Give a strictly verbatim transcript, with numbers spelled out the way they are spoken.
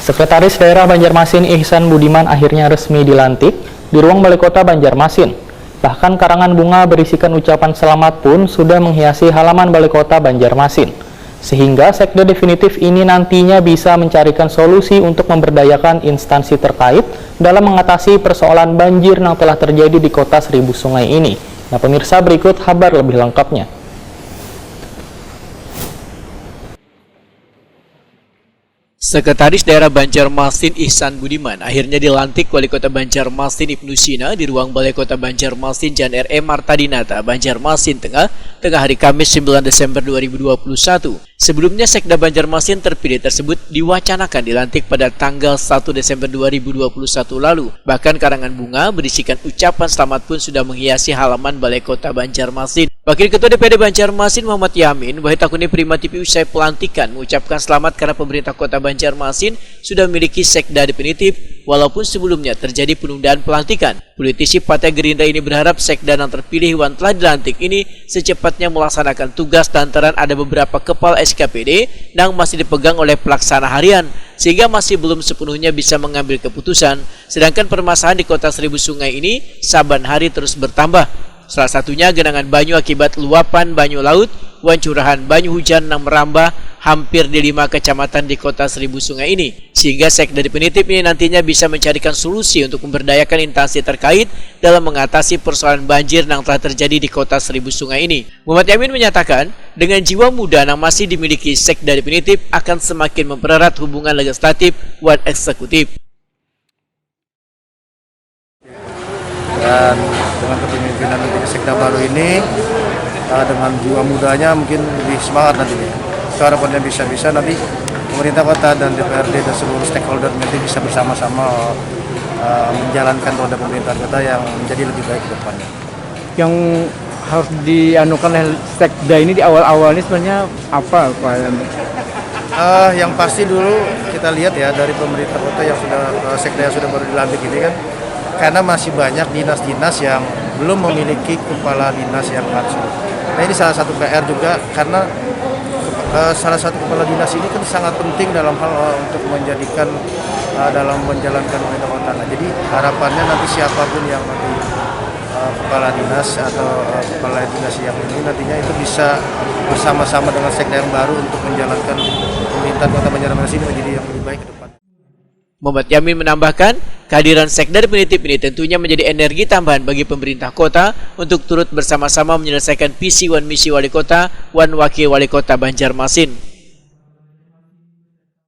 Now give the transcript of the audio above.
Sekretaris Daerah Banjarmasin Ihsan Budiman akhirnya resmi dilantik di ruang Balai Kota Banjarmasin. Bahkan karangan bunga berisikan ucapan selamat pun sudah menghiasi halaman Balai Kota Banjarmasin. Sehingga sekda definitif ini nantinya bisa mencarikan solusi untuk memberdayakan instansi terkait dalam mengatasi persoalan banjir yang telah terjadi di kota Seribu Sungai ini. Nah, pemirsa, berikut habar lebih lengkapnya. Sekretaris Daerah Banjarmasin Ihsan Budiman akhirnya dilantik Wali Kota Banjarmasin Ibnu Sina di ruang Balai Kota Banjarmasin Jalan R E Marta Dinata, Banjarmasin Tengah, tengah hari Kamis sembilan Desember dua ribu dua puluh satu. Sebelumnya Sekda Banjarmasin terpilih tersebut diwacanakan dilantik pada tanggal satu Desember dua ribu dua puluh satu lalu. Bahkan karangan bunga berisikan ucapan selamat pun sudah menghiasi halaman Balai Kota Banjarmasin. Wakil Ketua D P R D Banjarmasin Muhammad Yamin, wahid takuni Prima T V usai pelantikan, mengucapkan selamat karena pemerintah Kota Banjarmasin sudah memiliki sekda definitif, walaupun sebelumnya terjadi penundaan pelantikan. Politisi Partai Gerindra ini berharap sekda yang terpilih wan telah dilantik ini secepatnya melaksanakan tugas lantaran ada beberapa kepala S K P D yang masih dipegang oleh pelaksana harian, sehingga masih belum sepenuhnya bisa mengambil keputusan. Sedangkan permasalahan di Kota Seribu Sungai ini saban hari terus bertambah. Salah satunya genangan banyu akibat luapan banyu laut wan curahan banyu hujan yang merambah hampir di lima kecamatan di Kota Seribu Sungai ini, sehingga sekda definitif ini nantinya bisa mencarikan solusi untuk memberdayakan instansi terkait dalam mengatasi persoalan banjir yang telah terjadi di Kota Seribu Sungai ini. Muhammad Yamin menyatakan, dengan jiwa muda yang masih dimiliki, sekda definitif akan semakin mempererat hubungan legislatif wan eksekutif. Dan dengan kepemimpinan dari sekda baru ini, eh, dengan jiwa mudanya mungkin lebih semangat nantinya. Itu harapannya bisa-bisa nanti pemerintah kota dan D P R D dan seluruh stakeholder nanti bisa bersama-sama eh, menjalankan roda pemerintahan kota yang menjadi lebih baik ke depannya. Yang harus dianukan oleh sekda ini di awal-awal ini sebenarnya apa Pak? Eh, yang pasti dulu kita lihat ya dari pemerintah kota yang sudah eh, sekda yang sudah baru dilantik ini kan, karena masih banyak dinas-dinas yang belum memiliki kepala dinas yang langsung. Nah, ini salah satu P R juga karena eh, salah satu kepala dinas ini kan sangat penting dalam hal eh, untuk menjadikan eh, dalam menjalankan pemerintah kota. Nah, jadi harapannya nanti siapapun yang nanti eh, kepala dinas atau eh, kepala dinas yang ini nantinya itu bisa bersama-sama dengan sekda yang baru untuk menjalankan pemerintahan Kota Banjarmasin ini menjadi yang lebih baik ke depan. Muhammad Yamin menambahkan, kehadiran sekda definitif ini tentunya menjadi energi tambahan bagi pemerintah kota untuk turut bersama-sama menyelesaikan visi wan misi wali kota wan wakil wali kota Banjarmasin.